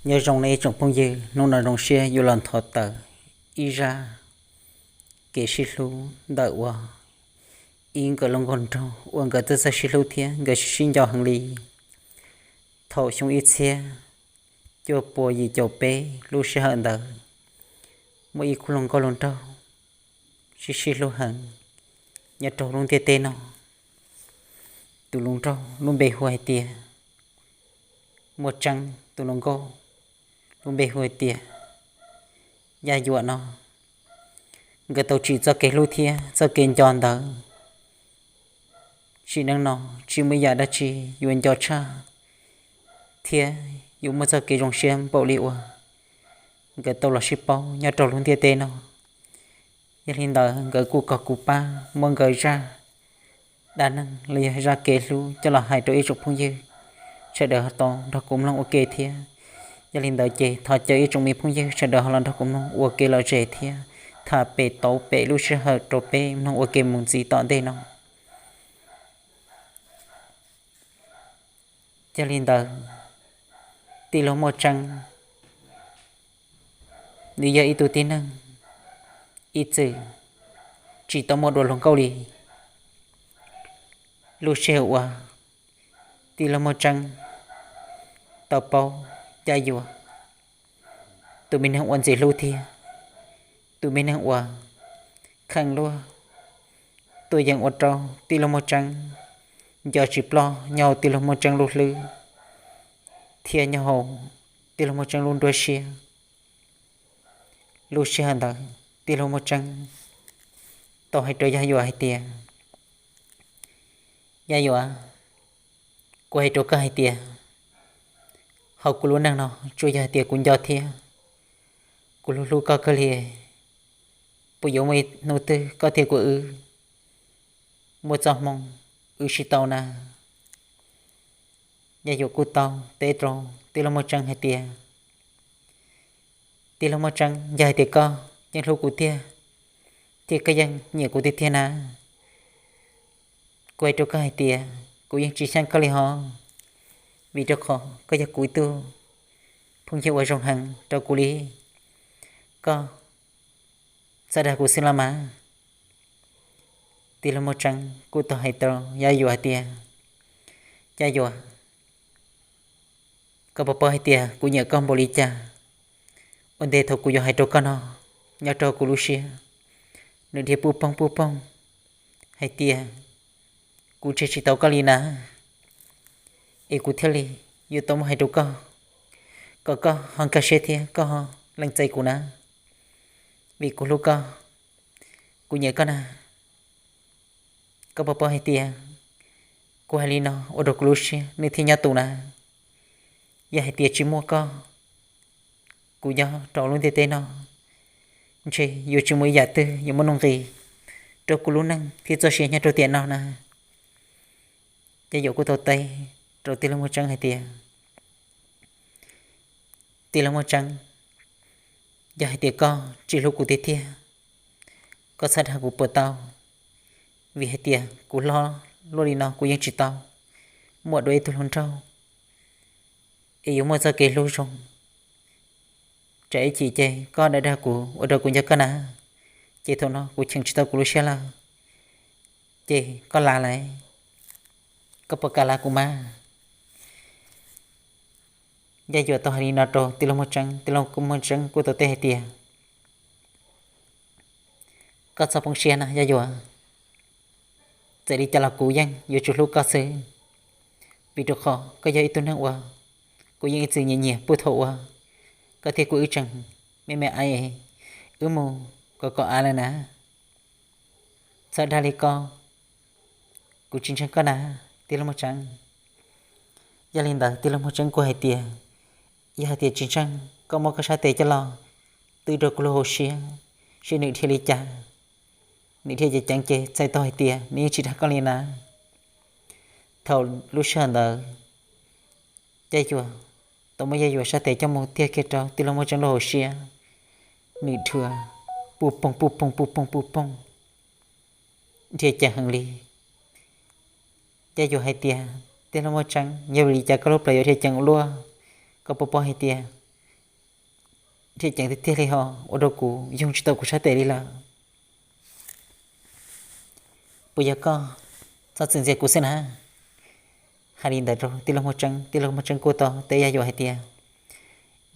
Nyob zoo nej ib tsoom phooj ywg, hnub no zoo siab yuav los nthov tawm ib zaj kev sib hlub ntawm uas ib nkawm hluas nkauj nraug uas nkawd twb txawj sib hlub thiab nkawd sib sib nco heev li. Thaum xyoo ib txhiab cuaj pua yim caum peb lub sij hawm ntawd, muaj ib khub hluas nkauj hluas nraug sib sib hlub heev nyob rau lub ntiaj teb no. Tus hluas nraug lub npe hu hais tias Muaj Tseeb, tus hluas nkauj lub npe hu hais tias Yaj Yuam no. Nkawd tau tsim txoj kev hlub thiab txoj kev nco ntawd. Sim neej no tsis muaj ib yam dab tsi yuav nco tshaj thiab yuav muaj txoj kev zoo siab npaum li uas nkawd tau los sib paub nyob rau lub ntiaj teb no. Yog li ntawd nkawd kuj kom kuv pab muab nkawd zaj dab neeg los yog zaj kev hlub coj los hais rau ib tsoom phooj ywg sawv daws ho tau nrog kuv mloog ua ke thiab. Yog li ntawd ces thov caw ib tsoom me phooj ywg sawv daws ho los nrog kuv mloog ua ke lom zem thiab tham pem tau pem lub sij hawm rau peb mloog ua ke mus ntxiv tom ntej no. Yog li ntawd, tij laug Muaj Tseeb nws yog ib tug tib neeg ib txwm tsis tau muaj dua hluas nkauj li. Lub sij hawm uas tij laug Muaj Tseeb tau paub Yaj Yuam, tus me neeg uas ntxim hlub thiab tus me neeg uas kheev luag, tuaj yeem ua rau tij laug Muaj Tseeb nco tsis ploj nyob hauv tij laug Muaj Tseeb lub hlwb thiab nyob hauv tij laug Muaj Tseeb lub nruab siab. Lub sij hawm ntawd tij laug Muaj Tseeb tau hais rau Yaj Yuam hais tias, Yaj Yuam, kuv hais rau koj hais tias, hauv kuv lub neej no tsuas yog hais tias kuv nco thiab kuv hlub hlub koj kawg li. Puas yuav muaj ib hnub twg koj thiab kuv wb muaj txoj hmoo wb sib tau na? Yaj Yuam kuj tau teb rau tij laug Muaj Tseeb hais tias, Tij laug Muaj Tseeb, yog hais tias koj yeej hlub kuv tiag thiab koj yeej nyiam kuv tiag tiag na, kuv hais rau koj hais tias kuv yeej tsis xyeej koj li hos, vim rau qhov koj yog kuv ib tug phooj ywg uas zoo heev rau kuv li. Koj txhob dag kuv xwb los mas. Tij laug Muaj Tseeb kuj tau hais rau Yaj Yuam hais tias, Yaj Yuam, koj puas paub hais tias kuv nyiam koj npaum li cas? Ua ntej thaum kuv yuav hais rau koj no, nyob rau kuv lub siab nws dhia puj poog puj poog hais tias kuv tseg tsis tau koj li na. Es kuv thiaj li yuav tau muab hais rau koj, kom koj ho nkag siab thiab koj ho lees txais kuv na, vim kuv hlub koj, kuv nyiam koj na. Koj puas paub hais tias kuv hais li no ua rau kuv lub siab nws thiaj nyob tus na? Yog hais tias tsis muaj koj, kuv nyob rau lub ntiaj teb no ntshe yuav tsis muaj ib yam twg yuav muaj nuj nqis rau kuv lub neej thiab txoj sia nyob rau tiam no na. Yaj Yuam kuj tau teb rau tij laug Muaj Tseeb hais tias, Tij laug Muaj Tseeb, yog hais tias koj tsis hlub kuv tiag tiag, koj txhob dag kuv puas tau, vim hais tias kuv hlob luaj li no kuv yeej tsis tau muaj dua ib tug hluas nraug es yuav muaj txoj kev hlub zoo. Tsam ib chim ces koj dag dag kuv ua rau kuv nco koj na, ces thaum no kuv cheem tsis tau kuv lub siab lawm, ces koj lav lawm, koj puas kam lav kuv mas? Yaj Yuam tau hais li no rau tij laug Muaj Tseeb, tij laug Muaj Tseeb kuj tau teb hais tias, Koj txhob poob siab na Yaj Yuam, txawm li cas los kuv yeej yuav tsum hlub koj xwb, vim rau qhov koj yog ib tug neeg uas kuv yeej ib txwm nyiam nyiam puag thaum uas koj thiab kuv wb tseem me me ais, wb mus kov kov av lawm na. Txhob dag li ko, kuv tsis ntseeg koj na, tij laug Muaj Tseeb. Yog li ntawd tij laug Muaj Tseeb kuj hais tias, Yog hais tias tsis ntseeg, koj muab koj sab tes coj los twb rau kuv lub hauv siab, seb nws dhia li cas. Nws dhia ceev ceev ces txhais tau hais tias nws yeej tsis dag koj li na. Thaum lub sij hawm ntawd, Yaj Yuam tau muab Yaj Yuam sab tes coj mus tiag kiag rau tij laug Muaj Tseeb lub hauv siab, nws dhia puj poog puj poog puj poog puj poog, dhia ceev heev li. Yaj Yuam hais tias, Tij laug Muaj Tseeb, yog vim li cas koj lub plawv yuav dhia ceev ua luaj? Koj puas paub hais tias nrhiav ceev tiag tiag li ho ua rau kuv yoog tsis tau kuv sab tes li lawm. Puas yog koj txhob txwm ntxias kuv xwb na? Hais li ntawd rau tij laug Muaj Tseeb, tij laug Muaj Tseeb kuj tau teb Yaj Yuam hais tias,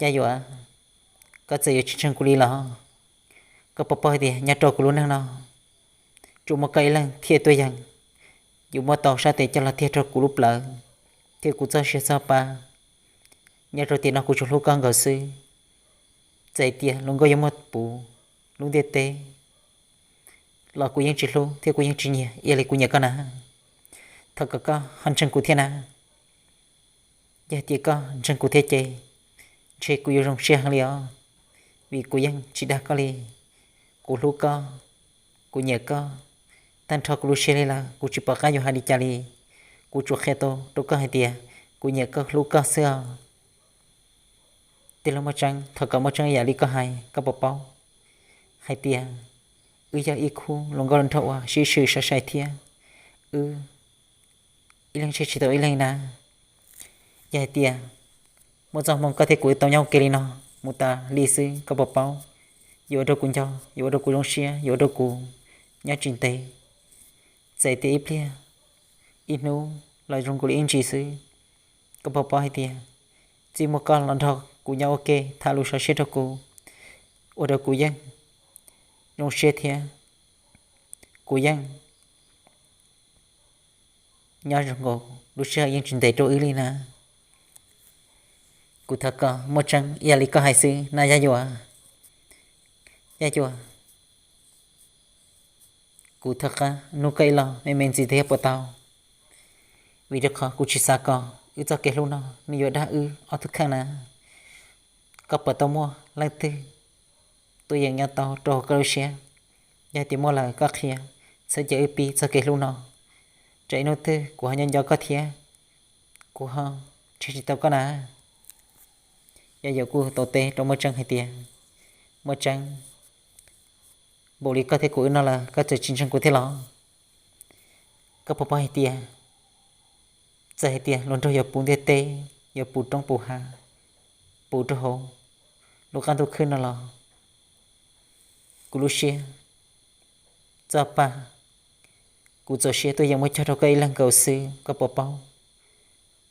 Yaj Yuam, koj txawm yuav tsis ntseeg kuv li los, koj puas paub hais tias nyob rau kuv lub neej no, tsuas muaj koj ib leeg thiaj tuaj yeem yuav muab tau sab tes coj los tiag rau kuv lub plawv thiab kuv txoj sia txoj pa. Nyob rau tiam no kuv tsuas hlub koj nkaus xwb. Txawm hais tias luag nkauj yuav muab puv lub ntiaj teb los kuv yeej tsis hlub thiab kuv yeej tsis nyiam ib yam li kuv nyiam koj na. Thov kom koj ho ntseeg kuv thiab na. Yog hais tias koj ntseeg kuv thiab ces ntshe kuv yuav zoo siab heev li os, vim kuv yeej tsis dag koj li. Kuv hlub koj, kuv nyiam koj, tag nrho kuv lub siab li lawm kuv tsis pom qab yuav hais li cas li. Kuv tsuas qhia tau rau koj hais tias kuv nyiam koj hlub koj xwb os. Tij laug Muaj Tseeb, thov kom Muaj Tseeb ib yam li koj hais, koj puas paub hais tias wb yog ib khub hluas nkauj hluas nraug uas sib swm sai sai thiab, wb ib leeg siab tsis tau ib leeg na. Yog hais tias muaj txoj hmoo koj thiab kuv wb tau nyob ua ke li no mus tas li xwb, koj puas paub yuav ua rau kuv nco, yuav ua rau kuv zoo siab, yuav ua rau kuv nyob tsis ntev? Txawm tias ib pliag, ib hnub los zoo nkaus li ib ntsis xwb, koj puas paub hais tias txij muaj koj los nrog kuv nyob ua ke tham lus sov siab rau kuv, ua rau kuv yeej zoo siab thiab kuv yeej nyob zoo nkaus, lub sij hawm yeej tsis ntev rau wb li na. Kuv thov kom Muaj Tseeb ib yam li koj hais xwb na Yaj Yuam. Yaj Yuam, kuv thov qab nug koj ib los me me ntxiv thiab puas tau? Vim rau qhov kuv tsis xav kom wb txoj kev hlub no nws yuav dag wb ob tug kheej na. Koj puas tau muaj leej twg tuaj yeem nyob tau rau hauv koj lub siab? Yog tias muaj lawm koj qhia txhawb cia wb pib txoj kev hlub no, tsam ib hnub twg kuv ho nyob nco koj thiab kuv ho nrhiav tsis tau koj na. Yaj Yuam kuj tau teb rau Muaj Tseeb hais tias, Muaj Tseeb, npaum li koj thiab kuv wb no lawm koj txawm tsis ntseeg kuv thiab los? Koj puas paub hais tias txawm hais tias hluas nraug yuav puv ntiaj teb, yuav puv roob puv hav, puv rau hauv lub qab ntuj khwb no los, kuv lub siab, txoj pa, kuv txaus siab tuaj yeem muab cog rau koj ib leeg nkaus xwb, koj puas paub?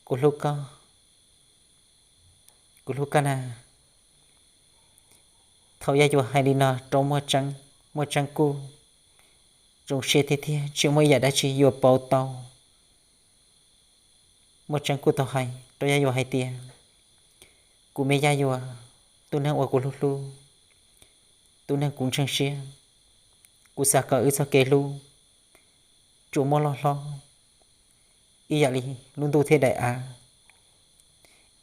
Kuv hlub koj, kuv hlub koj na. Thaum Yaj Yuam hais li no rau Muaj Tseeb, Muaj Tseeb kuj zoo siab tiag tiag, tsis muaj ib yam dab tsi yuav pauv tau. Muaj Tseeb kuj tau hais rau Yaj Yuam hais tias, Kuv me Yaj Yuam, tus neeg uas kuv hlub hlub, tus neeg kuv ntseeg siab, kuv xav kom wb txoj kev hlub tsuas muaj loj hlob ib yam li lub ntuj thiab daim av,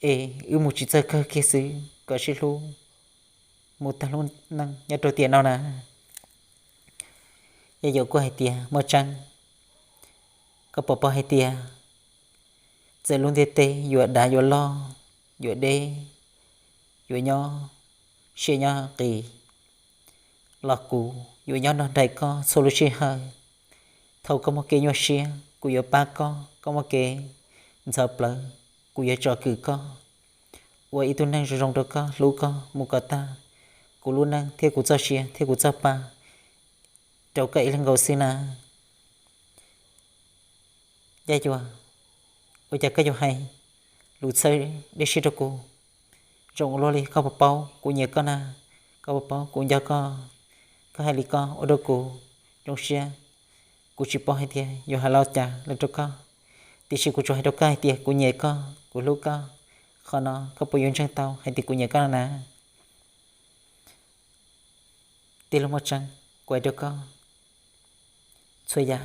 es wb mus tsis txog kawg kiag xwb, kom sib hlub mus tag lub neej nyob rau tiam no na. Yaj Yuam kuj hais tias, Muaj Tseeb, koj puas paub hais tias txawm lub ntiaj teb yuav dav yuav loj, yuav deb, yuav nyob siab nyob qis los kuv yuav nyob nrog nraim koj txhua lub sij hawm. Thaum koj muaj kev nyuaj siab kuv yuav pab koj, koj muaj kev ntxhov plawv kuv yuav tsom kwm koj, ua ib tug neeg zoo zoo rau koj, hlub koj mus kom tag kuv lub neej thiab kuv txoj sia thiab kuv txoj pa rau koj ib leeg nkaus xwb na. Yaj Yuam, ua cas koj yuav hais lus txhawb dej siab rau kuv zoo ua luaj li? Koj puas paub kuv nyiam koj na, koj puas paub kuv nco koj. Koj hais li koj ua rau kuv zoo siab, kuv tsis paub hais tias yuav hais li cas lawm rau koj, tiam sis kuv tsuas hais rau koj hais tias kuv nyiam koj, kuv hlub koj. Qhov no koj puas yuav ntseeg tau hais tias kuv nyiam koj no na? Tij laug Muaj Tseeb, kuv hais rau koj, txhua yam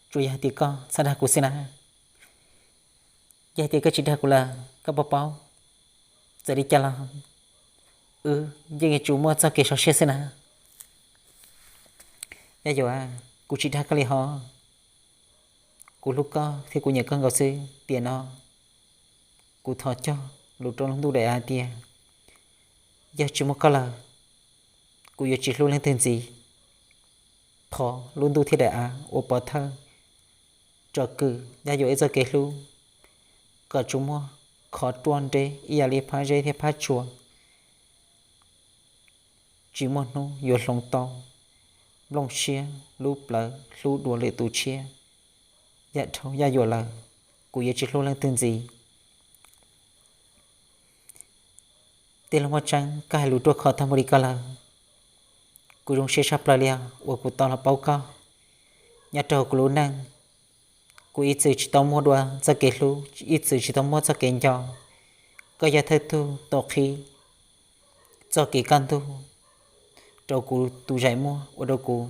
tsuas yog hais tias koj txhob dag kuv xwb na. Yog hais tias koj tsis dag kuv lawm, koj puas paub, txawm li cas los wb yeej yuav tsum muaj txoj kev sov siab xwb na. Yaj Yuam, kuv tsis dag koj li hos, kuv hlub koj thiab kuv nyiam koj nkaus xwb. Tiam no kuv thov cog lus rau lub ntuj daim av tias, yog tsis muaj koj lawm, kuv yuav tsis hlub leej twg ntxiv. Thov lub ntuj thiab daim av ua pov thawj tsom kwm Yaj Yuam ib txoj kev hlub kom tsuas muaj qhov ruaj nreb ib yam li phab zeb thiab phab tsua. tsis muaj hnub yuav hloov tau nplooj siab lub plawv hlub dua lwm tus tshiab. Yam dhau Yaj Yuam lawm, kuv yuav tsis hlub leej twg ntxiv. Tij laug Muaj Tseeb, koj hais lus ruaj khov tag npaum li ko lawm, kuv zoo siab tshaj plaws li os uas kuv tau los paub koj. Nyob rau kuv lub neej, kuv ib txwm tsis tau muaj dua txoj kev hlub, ib txwm tsis tau muaj txoj kev nco. Koj yog thawj tug tau qhib txoj kev kaj ntug rau kuv tus zais muag, ua rau kuv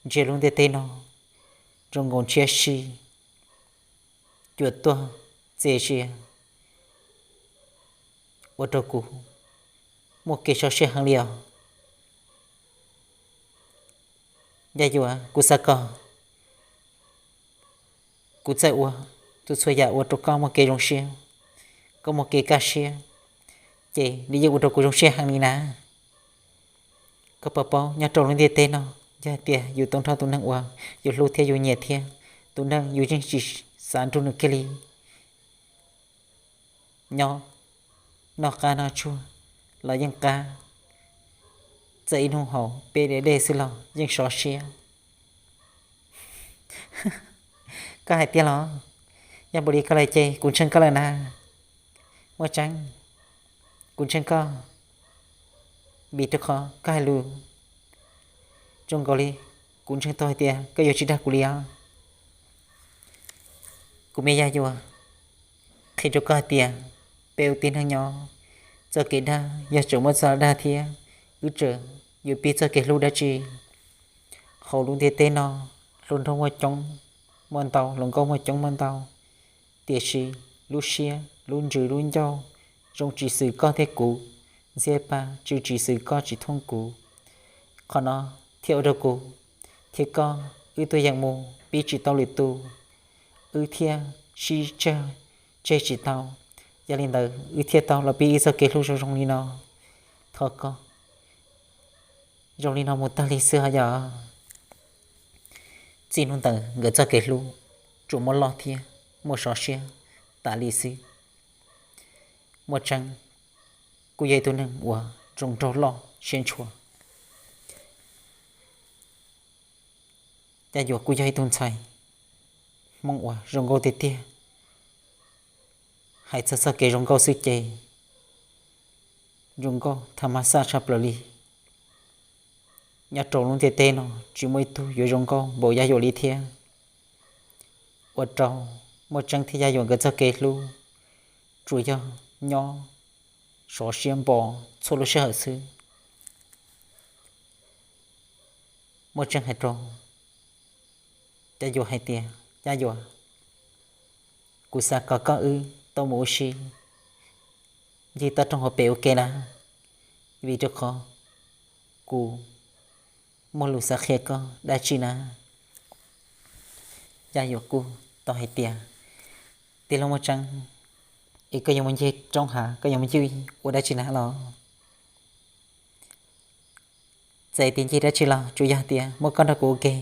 ntsia lub ntiaj teb no zoo nkaus ntshiab si, cuam tuag txias sia, ua rau kuv muaj kev sov siab heev li os. Yaj Yuam, kuv xav kom kuv txawj ua txhua txhua yam ua rau koj muaj kev zoo siab, koj muaj kev kaj siab, ces nws yeej ua rau kuv zoo siab heev li na. Koj puas paub nyob rau lub ntiaj teb no, yog hais tias yus tau nrog tus neeg uas yus hlub thiab yus nyiam thiab, tus neeg yus yeej tsis xav nrug nws kiag li. Nyob noj qab noj tsuag los yeej qab, txawm ib hnub haus peb dej dej xwb los yeej sov siab. Koj hais tiag los? Yog npaum li koj lawm ces kuv ntseeg koj lawm na. Muaj Tseeb, kuv ntseeg koj, vim rau qhov koj hais lus zoo nkaus li kuv ntseeg tau hais tias koj yuav tsis dag kuv li os. Kuv me Yaj Yuam, qhia rau koj hais tias peb ua tib neeg nyob, txoj kev dag yog tseem muaj txoj dag thiab, wb tseem yuav pib txoj kev hlub dab tsi? Hauv lub ntiaj teb no, hluas nraug muaj coob muaj ntau, hluas nkauj muaj coob muaj ntau, tiam sis lub siab lub ntsws lub ncauj zoo tsis xws koj thiab kuv, ntxhiab pa tsw tsis xws koj tsis thooj kuv. Qhov no thiaj ua rau kuv thiab koj wb tuaj yeem mus pib tsis tau lwm tus, wb thiaj sib tseg tseg tsis tau. Yog li ntawd wb thiaj tau los pib ib txoj kev hlub zoo zoo li no. Thov koj zoo li no mus tag li xwb os yog. Txij hnub ntawd nkawd txoj kev hlub tsuas muaj loj thiab muaj sov siab tas li xwb. Muaj Tseeb kuj yog ib tug neeg uas zoo nraug loj siab ntshua. Yaj Yuam kuj yog ib tug ntxhais Hmoob uas zoo nkauj tiag tiag. Hais txog txoj kev zoo nkauj xwb ces zoo nkauj tham mas xaj tshaj plaws li. Nyob rau lub ntiaj teb no tsis muaj ib tug yuav zoo nkauj npaum Yaj Yuam li thiab. Ua rau Muaj Tseeb thiab Yaj Yuam nkawd txoj kev hlub tsuas yog nyob sov siab npo txhua lub sij hawm xwb. Muaj Tseeb hais rau Yaj Yuam hais tias, Yaj Yuam, kuv xav kom koj wb tau mus ua si ncig toj roob hauv pes ua ke na, vim rau qhov kuv muaj lus xav qhia koj dab tsi na. Yaj Yuam kuj tau hais tias, Tij laug Muaj Tseeb, es koj yuav mus ncig roob hav, koj yuav mus ncig ua dab tsi na los? Txawm tias ncig dab tsi los tsuas yog tias muaj koj nrog kuv ua ke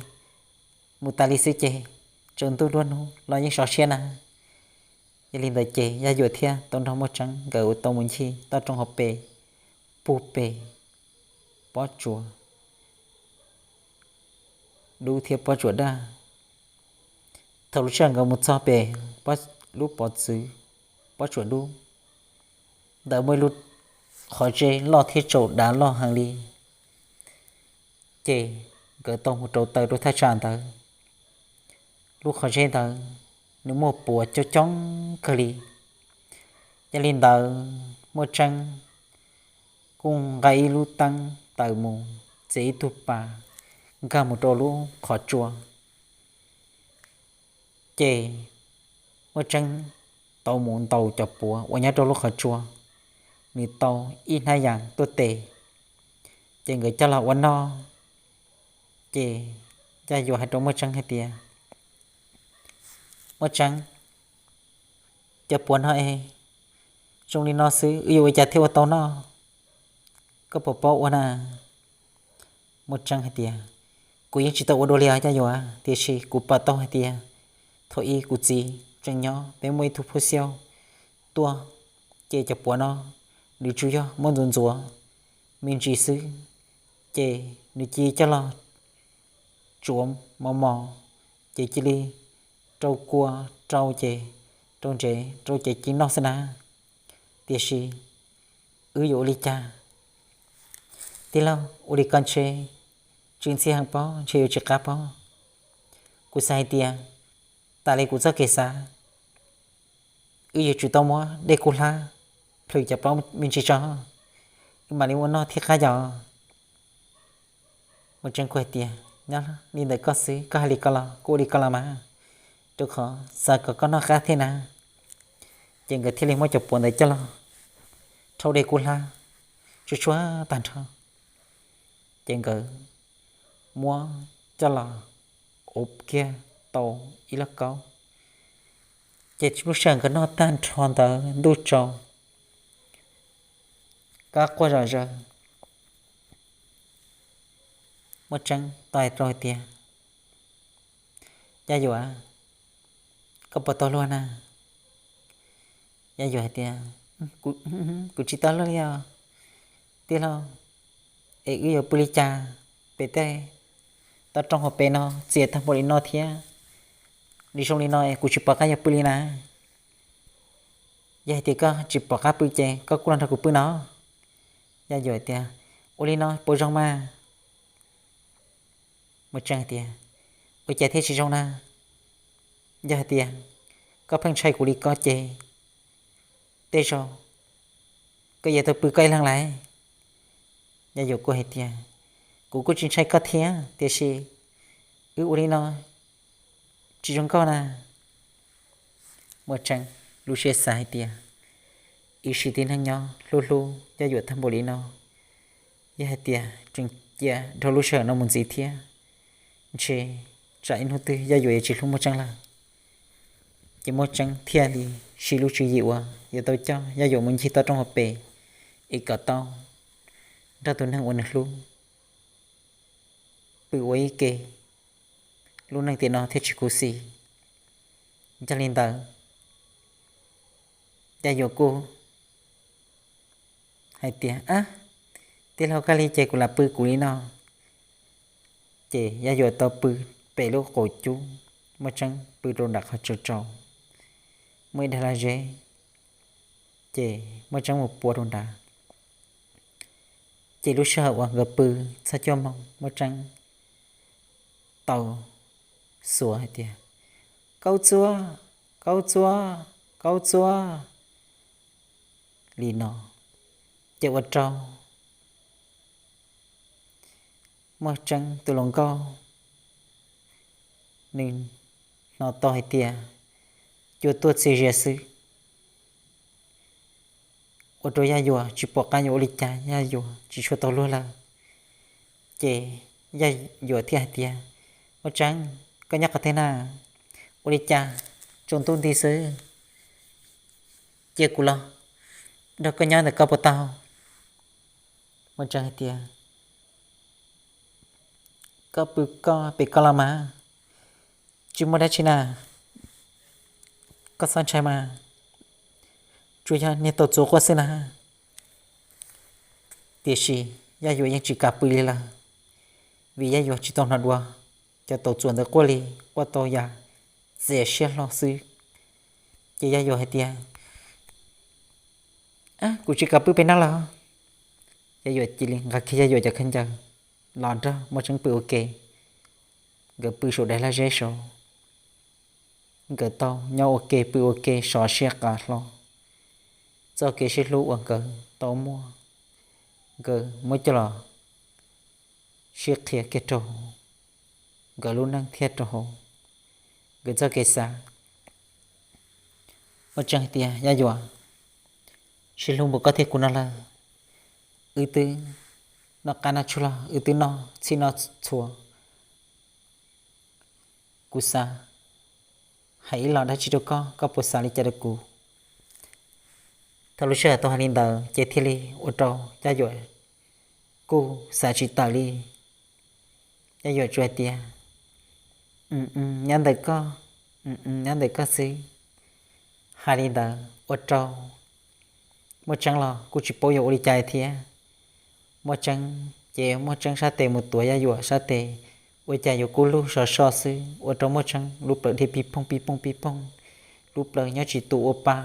mus tas li xwb ces tsaus ntuj duab hnub los yeej sov siab na. Yog li ntawd ces Yaj Yuam thiaj tau nrog Muaj Tseeb nkawd tau mus ncig toj roob hauv pes, puag pem pob tsuas dub thiab pob tsuas daj. Thaum lub sij hawm nkawd mus txog pem lub pov txwv pob tsuas dub ntawd muaj ib lub qhov zeb loj thiab tsaus dav loj heev li. Ces nkawd tau mus rauv taws rau thaj tsam ntawd. Lub qhov zeb ntawd nws muaj puav coob coob kawg li. Yog li ntawd Muaj Tseeb kuj nqa ib lub teeb taws mus txiav ib tug pas nkag mus rau lub qhov tsua. Ces Muaj Tseeb tau mus ntaus cov puav uas nyob rau lub qhov tsua, nws tau ib hnab yas tuaj tes, ces nkawd coj los ua noj. Ces Yaj Yuam hais rau Muaj Tseeb hais tias, Muaj Tseeb, cov puav no es zoo li no xwb wb yuav ua cas thiaj ua tau noj? Koj puas paub ua na? Muaj Tseeb hais tias, Kuv yeej tsis tau ua dua li os Yaj Yuam, tiam sis kuv pom tau hais tias thaum ub kuv txiv tseem nyob peb muaj ib tug phuj xiauj tuaj, ces cov puav no nws tsuas yog muab ntxuav ntxuav me ntsis xwb, Ces nws cia coj los tsuav mos mos, ces cia li rau kua rau ces rau ntsev rau ces cia noj xwb na. Tiam sis wb yuav ua li cas? Tij laug, ua li ko ntshe tsis ntxim heev pob, ntshe yuav tsis qab pob. Kuv xav hais tias tas li kuv txoj kev xav, wb yuav tsum tau muab dej kub hlab plhws cov plaub me ntsis tso, wb mam li ua noj thiaj qab yos. Muaj Tseeb kuj hais tias nyob li ntawm koj xwb, koj hais li ko los kuv ua li ko los mas, rau qhov xav kom koj noj qab thiab na. Ces nkawd thiaj li muab cov puav ntawd coj los rhaub dej kub hlab tsuag tsuag tag nrho. Ces nkawd muab coj los ua kiag tau ib lauj kaub. Ces lub sij hawm nkawd noj tag nrho ntawd ntuj tsaus, kab quaj zom zaws. Muaj Tseeb tau hais rau hais tias, Yaj Yuam, koj puas tau luag na? Yaj Yuam hais tias, Kuv tsis tau luag li os tij laug, es wb yuav pw li cas? Pem tej toj roob hauv pes no txias tag npaum li no thiab, li zoo li no es kuv tsis pom qab yuav pw li na. Yog hais tias koj tsis pom qab pw ces koj kuj los nrog kuv pw no. Yaj Yuam tias, Ua li no puas zoo mas? Muaj Tseeb tias, Ua cas thiaj tsis zoo na? Yog hais tias koj pheej ntshai kuv li ko ces tej zaum koj yuav tau pw koj ib leeg lawm. Yaj Yuam kuj hais tias, Kuv kuj tsis ntshai koj thiab, tiam sis wb ua li no tsis zoo nkauj na. Muaj Tseeb lub siab xav hais tias, Ib sim tib neeg nyob hlub hlub Yaj Yuam tag npaum li no, yog hais tias tseem cia dhau lub sij hawm no mus ntxiv thiab, ntshe tsam ib hnub twg Yaj Yuam yuav tsis hlub Muaj Tseeb lawm. Ces Muaj Tseeb thiaj li siv lub tswv yim uas yuav tau coj Yaj Yuam mus ncig toj roob hauv pes, es kom tau nrog tus neeg uas nws hlub pw ua ib ke, lub neej tiam no thiaj tsis khuv xim. Yog li ntawd, Yaj Yuam kuj hais tias, Ab, tij laug, koj li ces kuv lam pw kuv li no. Ces Yaj Yuam tau pw pem lub qaum cub, Muaj Tseeb pw rau nram qhov tsaus tsaus, muaj ib daim lag zeb, ces Muaj Tseeb mus pua rau nrad. Ces lub sij hawm uas nkawd pw txog cuaj moos, Muaj Tseeb tau xuav hais tias, Kaub txuab, kaub txuab, kaub txuab, li no. Ces ua rau Muaj Tseeb tus hluas nkauj nws hnov tau hais tias cua tuaj txias zias xwb, ua rau Yaj Yuam tsis pom qab yuav ua li cas, Yaj Yuam tsis tshua tau luag lawm. Ces Yaj Yuam thiaj hais tias, Muaj Tseeb, koj nyob qhov twg na? Ua li cas tsaus ntuj nti xwb? Cia kuv los nrog koj nyob ntawm koj puas tau? Muaj Tseeb hais tias, Koj pw koj pem koj los mas, tsis muaj dab tsi na, koj txhob ntshai mas, tsuas yog niag tau txuas quaj xwb na. Tiam sis Yaj Yuam yeej tsis kam pw li lawm, vim Yaj Yuam tsis tau hnov dua cov tau txuas ntawd quaj li, quaj tau yam txias siab hlo xwb. Ces Yaj Yuam hais tias, Kuv tsis kam pw pem no los. Yaj Yuam cia li nqa kiag Yaj Yuam cov khaub ncaws los nrog Muaj Tseeb pw ua ke. Nkawd pw saum daim lag zeb saud, nkawd tau nyob ua ke pw ua ke sov siab qas hlo. Txoj kev sib hlub uas nkawd tau muaj, nkawd muab coj los sib qhia kiag rau hauv nkawd lub neej thiab rau hauv nkawd txoj kev xav. Muaj Tseeb hais tias, Yaj Yuam, sib hlub npaum koj thiab kuv no lawm, wb twb noj qab noj tshua los wb twb noj txhij noj txhua. Kuv xav hais ib los dab tsi rau koj, koj puas xav li cas rau kuv? Thaum lub sij hawm tau hais li ntawd ces thiaj li ua rau Yaj Yuam kuj xav tsis tawm li. Yaj Yuam tsuas hais tias, Nyob ntawm koj, nyob ntawm koj xwb. Hais li ntawd ua rau Muaj Tseeb los kuj tsis paub yuav ua li cas thiab. Muaj Tseeb Ces Muaj Tseeb sab tes mus tuav Yaj Yuam sab tes, ua cas yuav kub lug sov so xwb ua rau Muaj Tseeb lub plawv dhia pig poog pig poog pig poog, lub plawv nyob tsis tus ua pa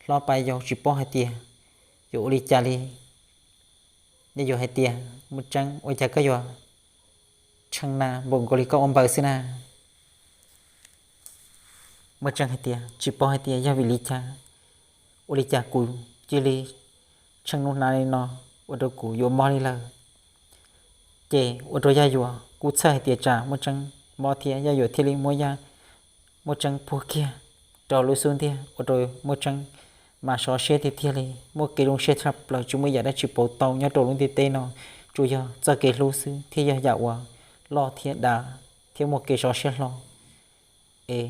hlob pa yau tsis paub hais tias yuav ua li cas li. Yaj Yuam hais tias, Muaj Tseeb, ua cas koj yuav tshee na npaum nkaus li koj ua npaws xwb na? Muaj Tseeb hais tias, Tsis paub hais tias yog vim li cas, ua li cas kuv cia li tshee nub hnav li no ua rau kuv yuav mob li lawm. Ces ua rau Yaj Yuam kuj txhawj hais tias tsam Muaj Tseeb mob thiab, Yaj Yuam thiaj li muab Yaj, Muaj Tseeb puag kiag rau lub xub ntiag ua rau Muaj Tseeb mas sov siab tiag tiag li. Muaj kev zoo siab tshaj plaws, tsis muaj yam dab tsi pauv tau nyob rau lub ntiaj teb no, tsuas yog txoj kev hlub xwb thiaj yog yam uas loj thiab dav thiab muaj kev sov siab hlo. Es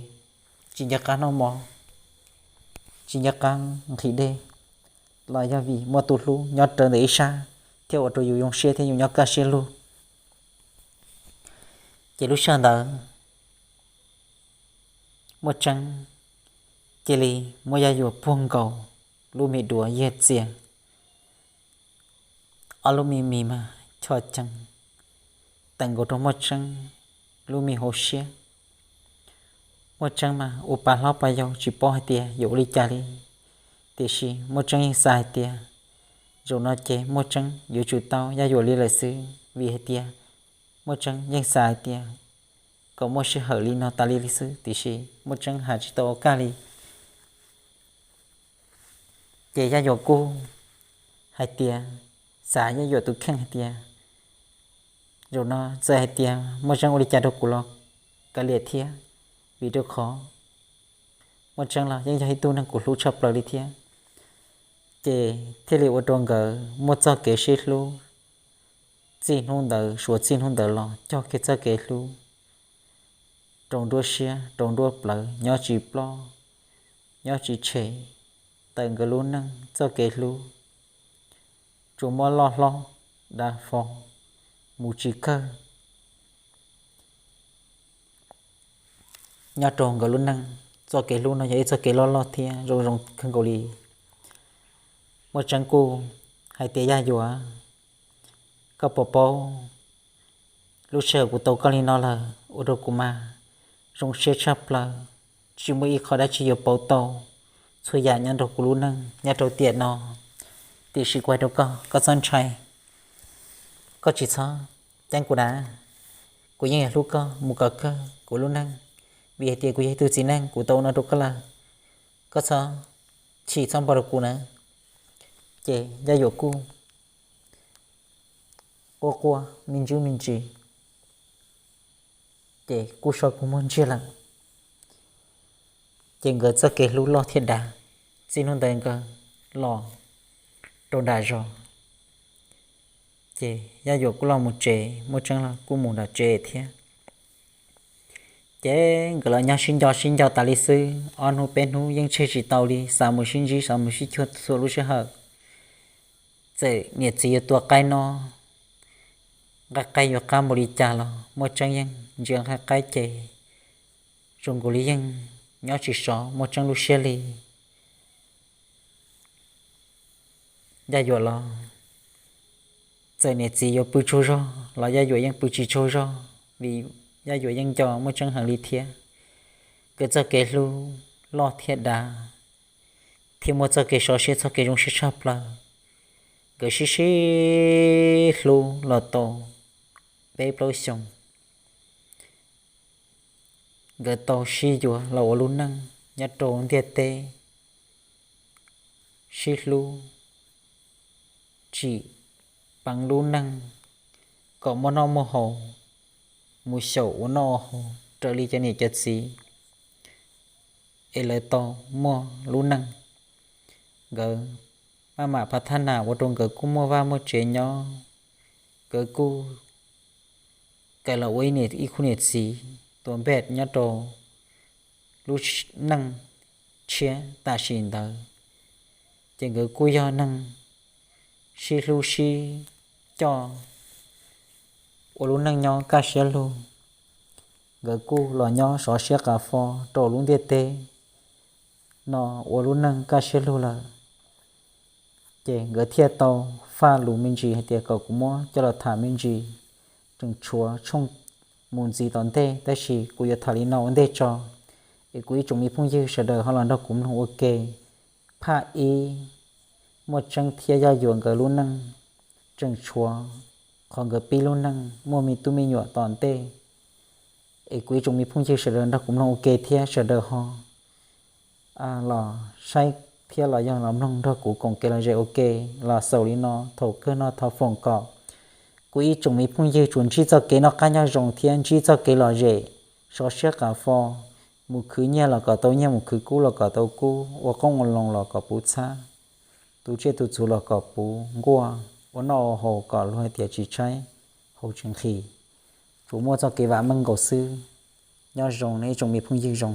tsis nco qab noj mov, tsis nco qab nqhis dej, los yog vim muaj tus hlub nyob rawv ntawm ib sab thiaj ua rau yus zoo siab thiab yus nyob kaj siab lug. Ces lub sij hawm ntawd Muaj Tseeb cia li muab Yaj Yuam puag nkaus lub me duav yiag txias, ob lub me mis mas choj cees tawm nkaus rau Muaj Tseeb lub me hauv siab. Muaj Tseeb mas ua pa hlob pa yau tsis paub hais tias yuav ua li cas li, tiam sis Muaj Tseeb yeej xav hais tias zaum no ces Muaj Tseeb yuav tsum tau Yaj Yuam li lawm xwb, vim hais tias Muaj Tseeb yeej xav hais tias kom muaj sij hawm li no tas li li xwb, tiam sis Muaj Tseeb hais tsis tau ua kaj li. Ces Yaj Yuam kuj hais tias, xav Yaj Yuam tus kheej hais tias, zaum no txawm hais tias Muaj Tseeb ua li cas rau kuv los kav liam thiab, vim rau qhov Muaj Tseeb los yeej yog ib tug neeg kuv hlub tshaj plaws li thiab. Ces thiaj li ua rau nkawd muaj txoj kev sib hlub txij hnub ntawd suav txij hnub ntawd los cog kiag txoj kev hlub rau nruab siab rau nruab plawv, nyob tsis ploj nyob tsis tshem, tawm nkawd lub neej txoj kev hlub tsuas muab loj hlob dav fo mus tsis kawg. Nyob rau nkawd lub neej txoj kev hlub no yog ib txoj kev loj loj thiab zoo zoo kawg nkaus li. Muaj Tseeb kuj hais tias, Yaj Yuam, koj puas paub, lub sij hawm kuv tau koj li no lawm ua rau kuv mas zoo siab tshaj plaws, tsis muaj ib qho dab tsi yuav pauv tau txhua yam nyob rau kuv lub neej nyob rau tiam no. Tiam sis kuv hais rau koj, koj txhob ntshai, koj tsis txhob ceeb kuv na, kuv yeej yuav hlub koj mus kom kawg kuv lub neej, vim hais tias kuv yog ib tug txiv neej kuv tau ua no rau koj lawm, koj txhob chim txhob npau rau kuv na. Ces Yaj Yuam kuj quaj quaj me ntsis me ntsis, ces kuj so kua muag ntsiag lawm. Ces nkawd txoj kev hlub loj thiab dav, txij hnub ntawd nkawd los rau nram zos, ces Yaj Yuam kuj los mus tsev, Muaj Tseeb los kuj mus nram tsev thiab. Ces nkawd los nyob sib nco sib nco tas li xwb, ob hnub peb hnub yeej tseg tsis tau li, xav mus sib ntsib xav mus sib cuag txhua lub sij hawm. Txawm niam txiv yuav tua qaib noj, nqaij qaib yuav qab npaum li cas los Muaj Tseeb yeej ntsia nqaij qaib ces zoo nkaus li yeej nyob tsis sov Muaj Tseeb lub siab li. Yaj Yuam los txawm niam txiv yuav pw tsaug zog los Yaj Yuam yeej pw tsis tsaug zog, vim Yaj Yuam yeej nco Muaj Tseeb heev li thiab. Nkawd txoj kev hlub loj thiab dav, thiab muaj txoj kev sov siab txoj kev zoo siab tshaj plaws. Nkawd sib sib hlub los tau peb plaub xyoos, nkawd tau sib yuav los ua lub neej nyob rau ntiaj teb, sib hlub tsim peev lub neej kom muaj noj muaj haus, mus xyaum ua noj ua haus raws li cov niam cov txiv, es lawv tau muaj lub neej. Nkawd maj mam phav thab nas ua rau nkawd kuj muaj vaj muaj tsev nyob. Nkawd kuj kawm los ua ib khub niam txiv tuam npej nyob rau lub neej tshiab tam sim ntawd, ces nkawd kuj yog neeg sib hlub sib coj ua lub neej nyob kaj siab lug. Nkawd kuj los nyob sov siab qav fo rau lub ntiaj teb no ua lub neej kaj siab lug lawm. Ces nkawd thiaj tau faj lus me ntsis hais tias kom kuv muab coj los tham me ntsis, tseem tshuav tshooj mus ntxiv tom ntej, tab sis kuv yuav tham li no ua ntej tso. Es kuv ib tsoom me phooj ywg sawv daws ho los nrog kuv mloog ua ke. Phaj ib, Muaj Tseeb thiab Yaj Yuam nkawd lub neej, tseem tshuav qhov nkawd pib lub neej muaj me tub me nyuam tom ntej. Es kuv ib tsoom me phooj ywg sawv daws nrog kuv mloog ua ke thiab sawv daws ho los saib thiab los yog los mloog nrog kuv koom kev lom zem ua ke los xaus li no. Thaum kawg no thov foom kom kuv ib tsoom me phooj ywg tsuas ntsib txoj kev noj qab nyob zoo thiab ntsib txoj kev lom zem, sov siab qav fo, mus khwv nyiaj los kom tau nyiaj, mus khwv kub los kom tau kub, ua qoob ua loo los kom puv txhab, tu tsiaj tu txhu los kom puv nkuaj, ua noj ua haus kom luag hais tias tsis tshaib hauv tsis nqhis, tsuas muaj txoj kev vam meej nkaus xwb. Nyob zoo nej ib tsoom me phooj ywg zoo.